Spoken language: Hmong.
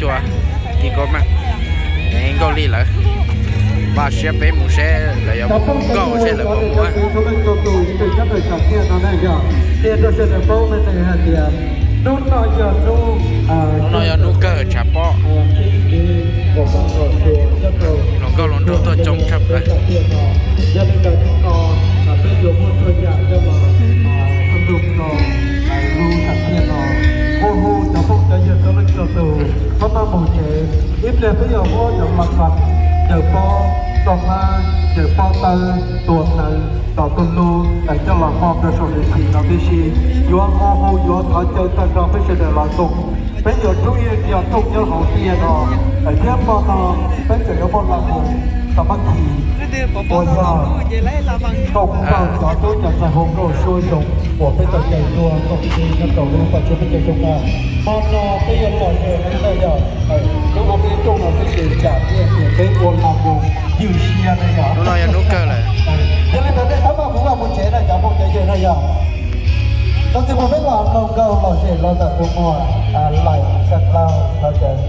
Tua, kis kos mas, ev nkauj li lawm. Npaj siab peb mus seb lawv yuav nkauj seb lawv puas mus. Hnub no yog hnub kawg tshav pob, hluas nkauj hluas nraug tuaj coob tshaj plaws. Yog li ntawd hnub no peb yuav muaj txhua yam coj los hu cov phooj cov ywg txhua leej txhua tus txhob maj mus tsev. Ib pliag peb yuav muab cov ma kas, cawv pob toj hmab, cawv pob tawb, tua ntawv, tom tus lus coj los mog rau saum lwm txim no tib si. Yuav hu hu yuav thov caw tag nrho peb sawv daws los koom. Peb yuav rub ib yog rooj nyob hauv tiaj no, thiab hmo no peb tseem yuav muaj la mus tom mab khis uas yog koom nrog cov tub cov ntxhais hu nkauj suab zoo uas peb tau cais tuaj koom tes nyob rau lub paj tsua peb cov zoo no. Hmo no peb yuav lom zem na yog, hnub no peb rooj no peb ces tsam tiaj tias peb ua la mus ywj siab na yog. Hnub no yog hnub kawg lawm. Yog li ntawd nej txhob maj mus vaj mus tsev na cov phooj cov ywg na yog. Tau txiv mus peb los mloog nkauj lom zem los ntawm tus muam Laim Xeem Laug no ces.